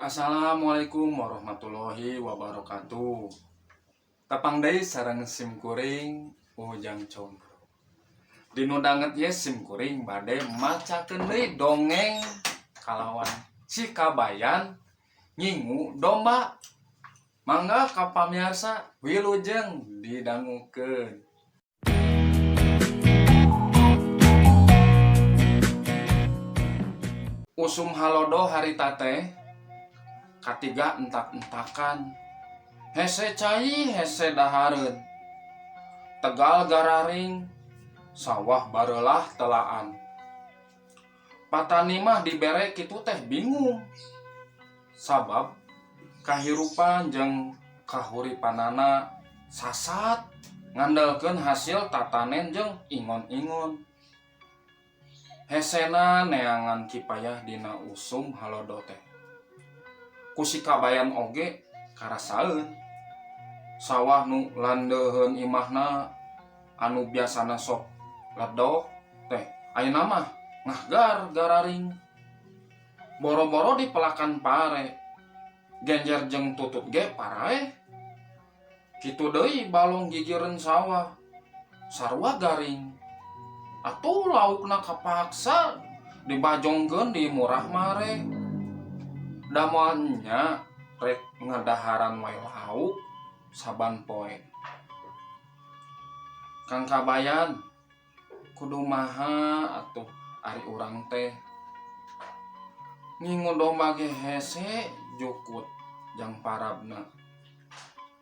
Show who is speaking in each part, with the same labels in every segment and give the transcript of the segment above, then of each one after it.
Speaker 1: Assalamualaikum warahmatullahi wabarakatuh. Tepang deui sareng sim kuring Ujang Combro. Dinu danget ye sim kuring bade macakeun deui dongeng kalawan Si Kabayan ngingu domba. Mangga ka pamiarsa wilujeng didangukeun. Usum halodo harita teh katiga entak-entakan hese cai hese dahareun tegal gararing sawah bareulah telaan patani mah dibere kitu teh bingung sabab kahirupan jeung kahuripanana sasat ngandelkeun hasil tatanen jeung ingon-ingon. Hesena neangan kipayah dina usum halodo teh. Ku si Kabayan oge karasaeun. Sawah nu landeuheun imahna anu biasana sok ledok teh ayeuna mah ngahgar gararing. Boro-boro dipelakan pare, genjer jeung tutut ge paraeh. Kitu deui balong gigireun sawah, sarua garing. Atuh laukna kapaksa dibajongkeun di murah mare. Da moal nya rek ngadaharan wae lauk saban poe. Kang Kabayan, kudu maha atuh ari urang teh. Ngingu domba ge hese jukut jang parabna.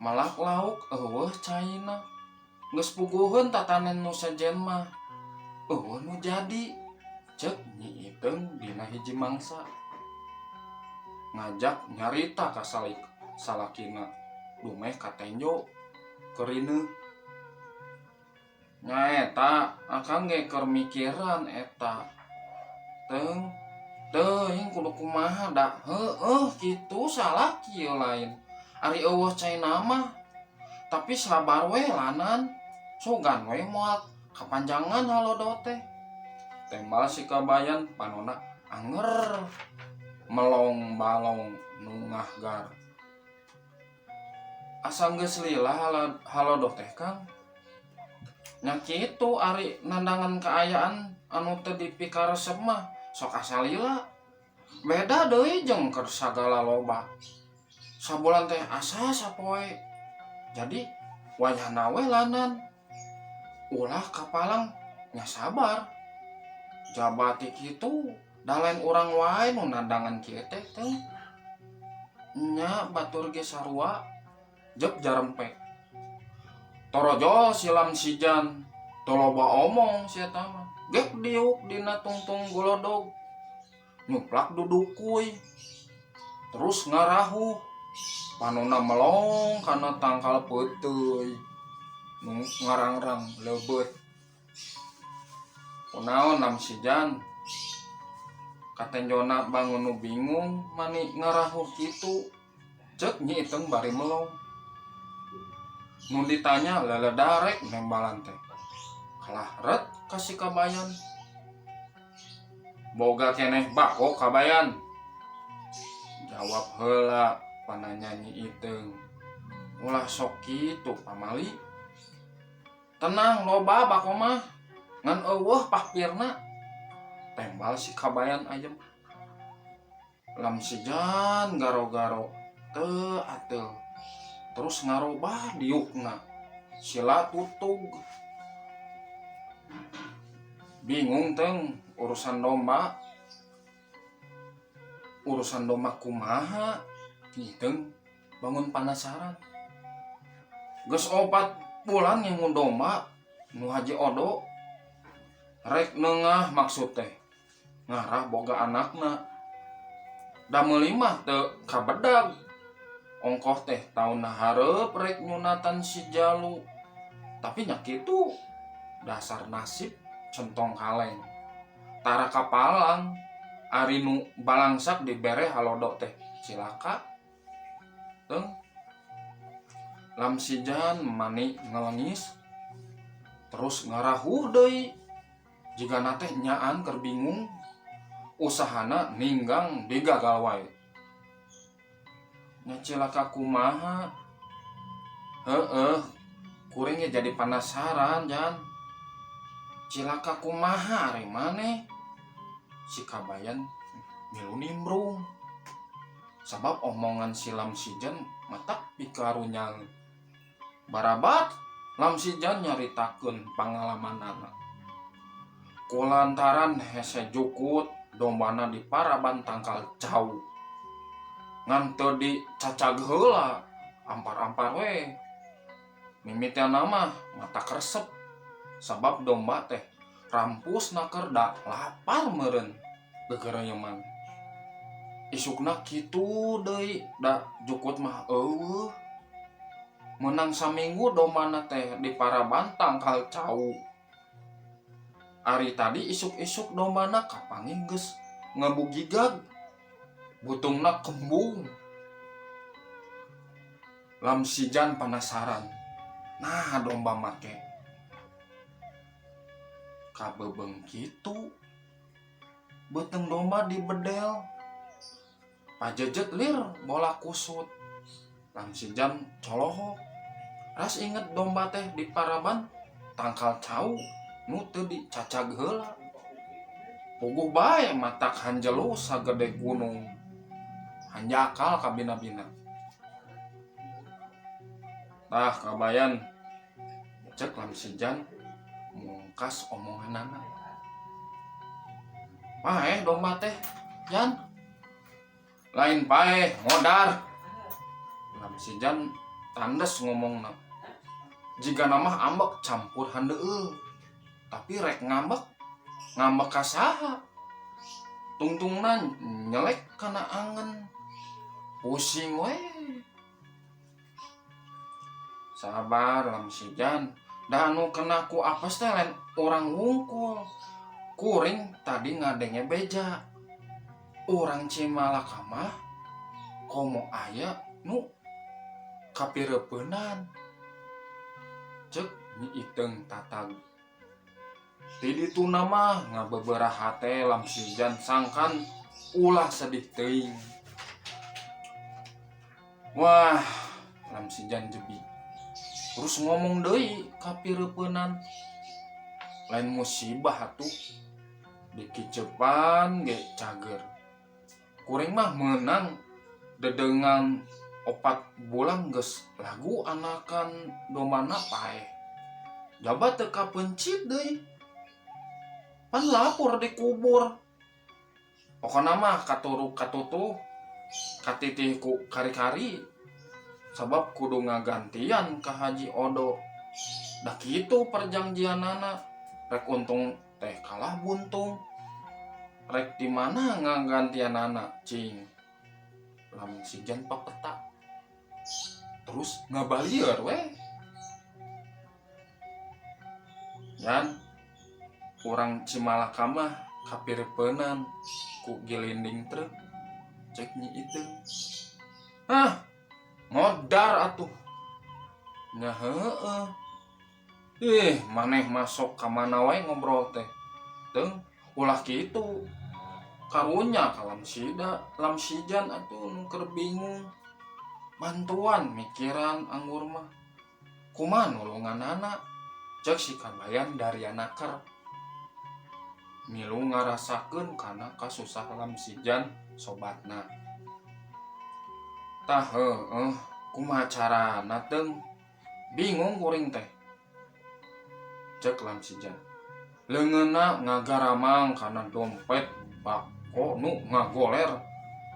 Speaker 1: Melak lauk eueuh caina. Geus puguheun tatanen nu sejen mah eueuh nu jadi cek Nyi Iteung dina hiji mangsa. Ngajak nyarita ka salakina dumeh ka tenjo keur rineuh. Nyaeta akang ge keur mikiran eta. Teung teuing kudu kumaha da heueuh kitu salah kieu lain. Ari eueuh caina mah tapi sabar we lanan sugan we moal kapanjangan halodo teh. Tembal si Kabayan panona anger melong balong nu ngahgar. Asa geus lila halodo teh Kang. Nya kitu ari nandangan kaayaan anu teu dipikaresep mah sok asa lila. Beda deui jeung keur sagala loba. Sabulan teh asa sapoe. Jadi wayahna we lanan. Ulah kapalang nya sabar. Jaba ti kitu da lain urang wae nu nandangan kieu teh teh. Nya batur ge sarua jep jarempe. Torojol silam sijan teu loba omong si eta mah. Gek diuk dina tungtung golodog. Nyuplak dudukuy. Terus ngarahuh. Panona melong kana tangkal peuteuy nu ngarangrang leubeut. Kunaon nam sijan? Katenjona bangun nu bingung mani ngarahuh kitu. Cek Nyi Iteung bari melong. Nu ditanya leledarek nembalan teh. Kalah ret ka si Kabayan. Boga keneh bako Kabayan. Jawab heula pananya Nyi Iteung. Ulah sok kitu pamali. Tenang loba bako mah ngan eueuh pahpirna. Tembal si Kabayan ayem. Lam sijan garo-garo teu ateul. Terus ngarobah diukna. Sila tutug. Bingung teng urusan domba. Urusan domba kumaha? Ngiteung bangun panasaran. Geus 4 bulan ngingu domba nu Haji Odo. Rek neungah maksud teh ngarah boga anakna. Da meuli mah teu kabedag. Ongkoh teh taun hareup rek nyunatan si Jalu. Tapi nya kitu dasar nasib centong kaleng. Tara kapalang ari nu balangsak dibere halodo teh cilaka. Teng Lamsijan mani ngelengis terus ngarahuh deui jigana teh nyaan keur bingung usahana ninggang digagal wae. Nya cilaka kumaha? Heeh, kuring ge jadi panasaran Jan. Cilaka kumaha ari maneh? Si Kabayan milu nimbrung. Sabab omongan si Lamsijan matak pikarunya. Barabat Lamsijan nyaritakeun pangalamanana. Kulantaran hese jukut dombana diparaban tangkal cau. Ngan teu dicacag heula, ampar-ampar we. Mimitianna mah matak resep sabab domba teh rampusna kerda lapar meureun gegereyeman. Isukna kitu deui da jukut mah eueuh. Meunang saminggu dombana teh diparaban tangkal cau. Ari tadi isuk-isuk dombana kapanggih geus ngabugigag butungna kembung. Lamsijan panasaran, nah domba make kabebeung kitu. Beuteung domba dibedel pajejet lir bola kusut. Lamsijan colohok ras inget domba teh diparaban tangkal cau nu teu dicacag heula. Puguh bae matak hanjelu sagede gunung. Hanjakal kabina-bina. Tah Kabayan, cek Lamsijan mungkas omonganana. Paeh domba teh, Jan. Lain paeh, modar. Lamsijan tandes ngomongna. Jigana mah ambek campur handeueul. Tapi rek ngambek, ngambek ka saha? Tungtungna nyelek kana angen. Pusing we. Sabar Lamsijan, da anu kena ku apes teh lain urang wungkul. Kuring tadi ngadenge beja. Urang Cimalaka mah komo aya nu kapireupeunnan. Ceuk Nyi Iteung tatag. Ti dituna mah ngabeberah hate Lamsijan sangkan ulah sedih teuing. Wah, Lamsijan jebi. Terus ngomong deui kapireupeunnan. Lain musibah atuh. Dikicepan ge cager. Kuring mah meunang dedengan 4 bulan geus lagu anakan dombana paeh. Jaba teu kapeuncit deui. Pan lapor dikubur. Pokona mah katuruk katutuh katitih ku kari-kari. Sabab kudu ngagantian ka Haji Odo. Da kitu perjanjianana. Rek untung teh kalah buntung. Rek di mana ngagantianana cing. Lamsijan papeta. Terus ngabalieur we. Jan urang Cimalaka mah kapireupeunnan ku gilinding truk. Cek Nyi Iteung. Hah, modar atuh. Nya heueuh. Ih, maneh masuk ka mana wae ngobrol teh. Teung, ulah kitu. Karunya ka Lamsida, Lamsijan atuh nu keur bingung. Bantuan mikiran anggur mah. Kumaha nulunganana? Cek si Kabayan darianaker. Milu ngarasakeun kana kasusah Lamsijan sobatna. Tah heueuh, kumaha carana teung? Bingung kuring teh. Cek Lamsijan. Leungeunna ngagaramang kana dompet bako nu ngagoler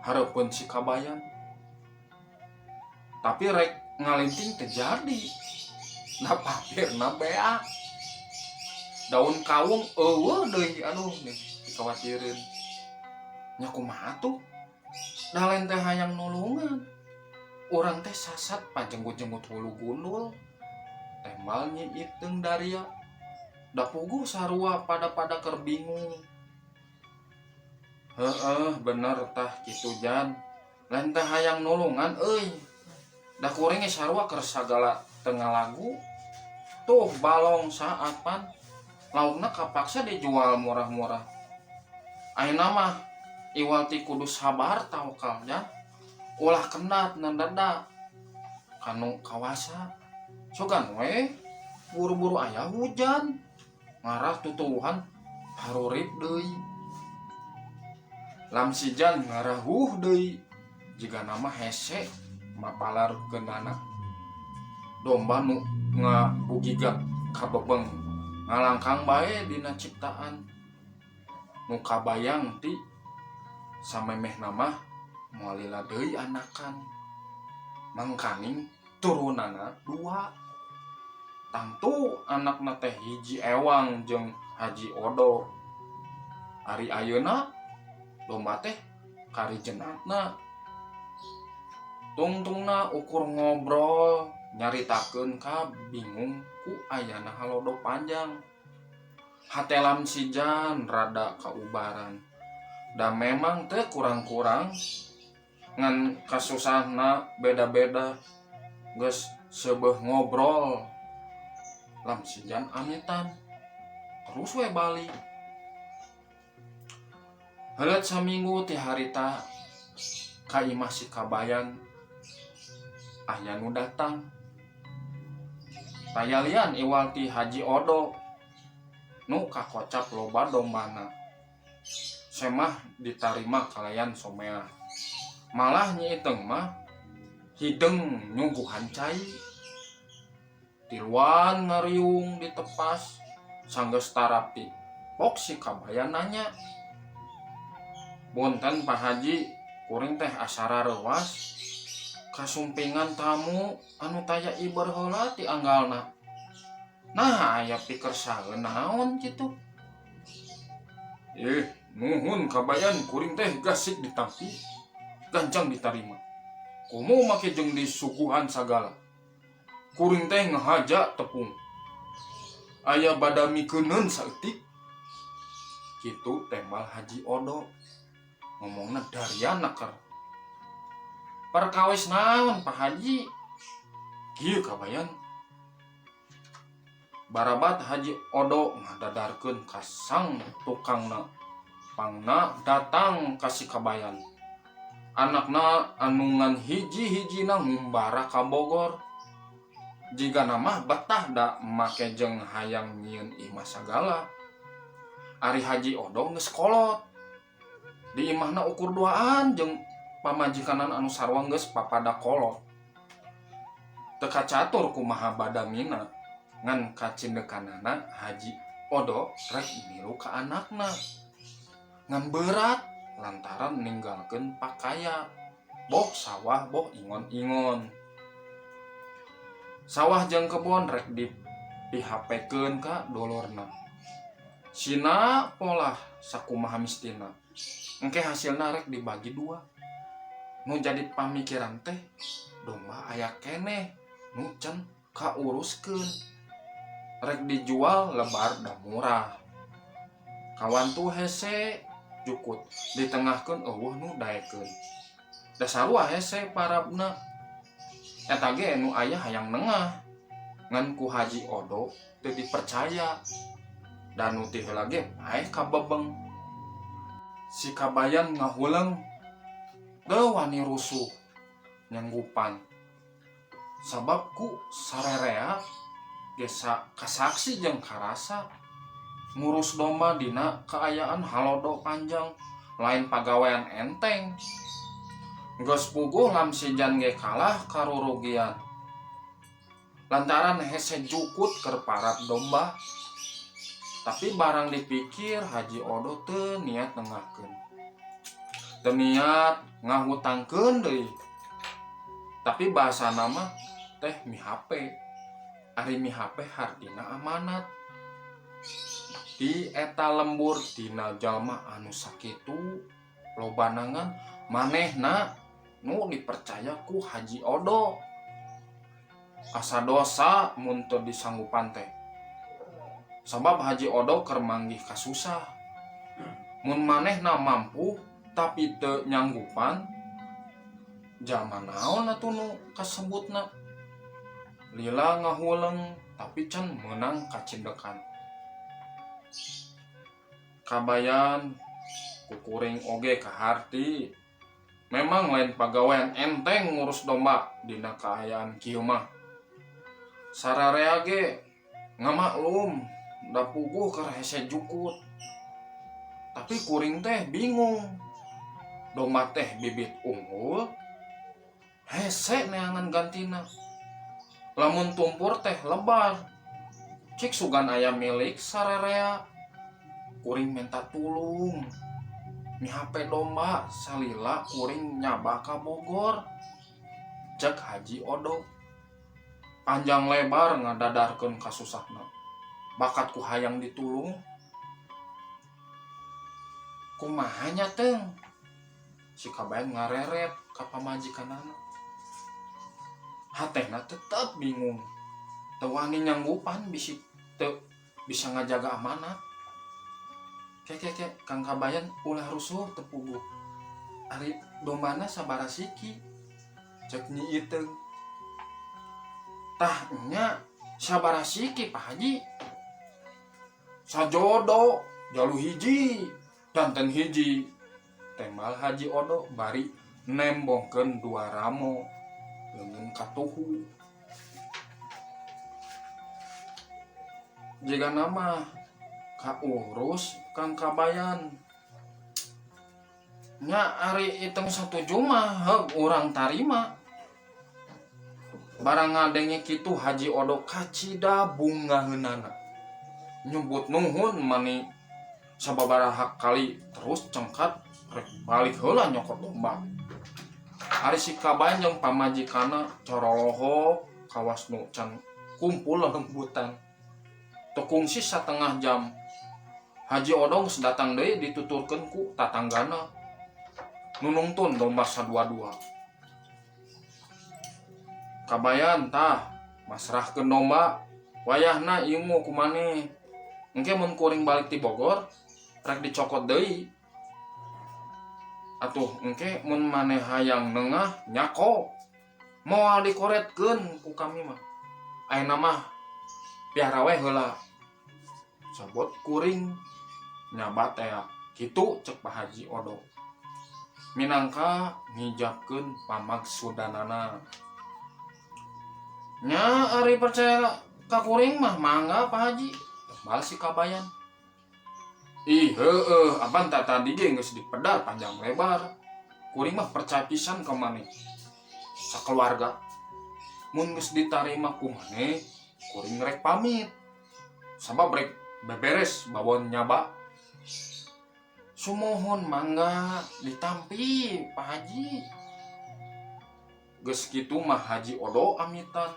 Speaker 1: hareupeun si Kabayan. Tapi rek ngalinting teu jadi. Da papirna beak. Daun kawung eueuh deui aduh nih dikawatireun. Nya kumaha tuh? Da lain teh hayang nulungan. Urang teh sasat pajenggut-jenggut hulu gundul. Tembal Nyi Iteung daria. Da puguh sarua pada-pada keur bingung. Heeh, bener tah kitu Jan. Lain teh hayang nulungan euy. Da kuring ge sarua keur sagala teu ngalagu. Tuh balong saat pan laukna kapaksa dijual murah-murah. Ayeuna mah iwal ti kudu sabar tawakal Jan. Ulah kendat nandada kanu kawasa sogan we buru-buru aya hujan ngarah tutuwuhan harurip deui. Lamsijan ngarahuh deui jiga nama hese mapalarkeunana domba nu ngabugiga kabebeng ngalangkang bae dina ciptaan nu kabayang ti samemehna mah moal lila deui anakan mangkaning turunanna dua. Tangtu anakna teh hiji ewang jeung Haji Odo. Ari ayeuna domba teh kari jenatna. Tungtungna ukur ngobrol nyaritakeun ka bingung ku ayana halodo panjang. Hate Lamsijan rada kaubaran. Da memang teu kurang-kurang ngan kasusahna beda-beda. Geus seubeuh ngobrol Lamsijan amitan terus we balik. Heuleut saminggu ti harita ka imah si Kabayan aya nu datang. Taya lian iwal ti Haji Odo nu kakocap loba dombana. Semah ditarima kalayan someah. Malah Nyi Iteung mah hideng nyuguhan cai. Tiluan ngariung ditepas sanggeus tarapi. Pok si Kabayan nanya, "Punten Pak Haji, kuring teh asa rareuwas kasumpingan tamu anu taya iber heula ti anggalna. Nah, aya pikersaeun naon kitu?" "Ih, nuhun Kabayan, kuring teh gasik ditampi, gancang ditarima. Komo make jeung disuguhan sagala. Kuring teh ngahaja tepung. Aya badamikeunun saeutik." Kitu tembal Haji Odo. Ngomongna darian naker. "Perkawis naon, Pak Haji?" "Kieu, Kabayan." Barabat Haji Odo ngadadarkeun ka sang tukangna. Pangna datang ka si Kabayan. Anakna anu ngan hiji-hijina ngumbara ka Bogor. Jigana mah betah da make jeung hayang nyieun imah sagala. Ari Haji Odo geus kolot. Di imahna ukur duaan jeung pamajikanana anu sarua geus papada kolot. Teu kacatur kumaha badamina ngan kacindekanana Haji Odo rek milu ka anakna. Ngan berat lantaran ninggalkeun pakaya boh sawah boh ingon-ingon. Sawah jeung kebon rek dipihapekeun ka dulurna. Sina polah sakumaha mistina. Engke hasilna rek dibagi dua. Nu jadi pamikiran teh domba aya keneh nu can kauruskeun. Rek dijual lebar da murah. Kawantu hese jukut ditengahkeun euweuh nu daekeun. Da sarua hese parabna. Eta ge nu aya hayang nengah. Ngan ku Haji Odo teu dipercaya. Da nu ti heula ge paeh kabebeng. Si Kabayan ngahuleng teu wani rusuh nyanggupan. Sabab ku sarerea ge kasaksi jeung karasa ngurus domba dina kaayaan halodo panjang lain pagawean enteng. Geus puguh Lamsijan ge kalah karurugian. Lantaran hese jukut keur parab domba. Tapi barang dipikir Haji Odo teu niat nengahkeun. Teu niat ngahutangkeun deui. Tapi bahasana mah teh mihape. Ari mihape hartina amanat. Di eta lembur dina jalma anu sakitu lobana ngan manehna nu dipercaya ku Haji Odo. Asa dosa mun teu disanggupan teh. Sabab Haji Odo keur manggih kasusah. Mun manehna mampu tapi teu nyanggupan, jalma naon atuh nu kasebutna. Lila ngahuleng tapi can meunang kacindekan. "Kabayan, kukuring oge kaharti. Memang lain pagawean enteng ngurus domba dina kaayaan kieu mah. Sararea ge ngamaklum da puguh keur hese jukut. Tapi kuring teh bingung. Domba teh bibit unggul, hese neangan gantina. Lamun tumpur teh lebar. Cik sugan aya milik sararea. Kuring minta tulung. Mihape domba salila kuring nyaba ka Bogor. Cek Haji Odo. Panjang lebar ngadadarkeun kasusahna. Bakat ku hayang ditulung. Kumaha nya Teung? Si Kabayan ngareret ka pamajikanana. Hatena tetep bingung. Teu wani nyanggupan bisi teu bisa ngajaga amanat. Ke ke ke Kang Kabayan ulah rusuh teu puguh. Ari dombana sabaraha siki? Cek Nyi Iteung. Tah nya sabaraha siki Pak Haji? Sajodo jalu hiji janten hiji. Tembal Haji Odo bari nembongkeun dua ramo leungeun katuhu. Jigana mah kaurus Kang Kabayan. Nya ari Iteung satuju mah heug urang tarima. Barang ngadenge kitu Haji Odo kacida bungaheunana. Nyebut nuhun mani sababaraha kali terus cengkat rek balik heula nyokot domba. Ari si Kabayan jeung pamajikanna corolohok kawas nu can kumpul lembutan. Teu kungsi satengah jam Haji Odo geus datang deui dituturkeun ku tatanggana. Nu nungtun domba sadua-dua. Kabayan tah masrahkeun domba wayahna ingu ku maneh. Engke mun kuring balik ti Bogor rek dicokot deui. Atuh engke mun maneh hayang neungah nyako moal dikoretkeun ku kami mah. Ayeuna mah piara we heula. Sabot kuring nyaba tea kitu cek Pak Haji Odo. Minangka ngijabkeun pamaksudanana. Nya ari percaya ka kuring mah mangga Pak Haji. Tembal si Kabayan. Ih heueuh apan tah tadi ge geus dipedar panjang lebar. Kuring mah percaya pisan ka maneh. Sakeluarga. Mun geus ditarima ku maneh, kuring rek pamit. Sabab rek beberes bawon nyaba. Sumohon mangga ditampi Pak Haji. Geus kitu mah Haji Odo amitan.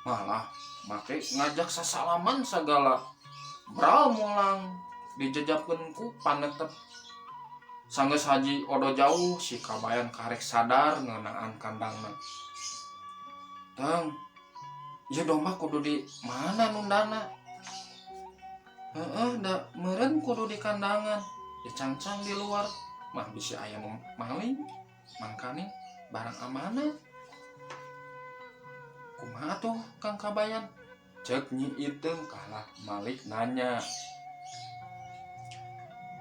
Speaker 1: Malah make ngajak sasalaman sagala. Bral mulang dijejapkeun ku panetep. Sanggeus Haji Odo jauh si Kabayan karek sadar ngeunaan kandangna. Tang, ieu domba kudu di mana nundana? Heeh, da meureun kudu di kandangan. Dicangcang di luar mah bisi aya nu maling, mangkani barang amanat. Kumaha tuh Kang Kabayan? Cek Nyi Iteung kalah Malik nanya.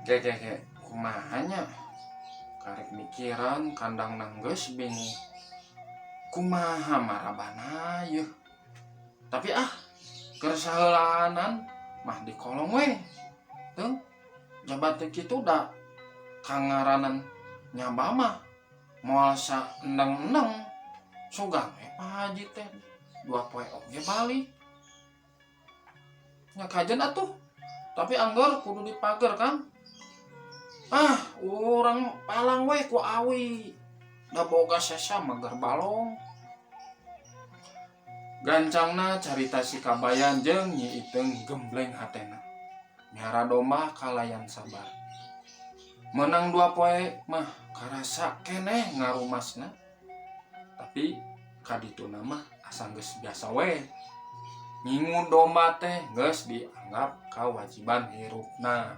Speaker 1: Ge ge ge kumaha nya? Karek mikiran kandang geus bingung. Kumaha marabana yeuh. Tapi ah keur saheulaanan mah di kolong we. Teung jabat teh kitu da kangaranan nyaba mah moal saendeng-endeng. Sugan we Pak Haji teh dua poe oge balik. Nya kajen atuh. Tapi anggar kudu dipager Kang. Ah, urang palang we ku awi. Da boga sesa mager balong. Gancangna carita si Kabayan jeung Nyi Iteung gembleng hatena. Miara domba kalayan sabar. Menang dua poe mah karasa keneh ngarumasna. Tapi kadituna mah asa geus biasa we. Ngingu domba teh geus dianggap kawajiban hirupna.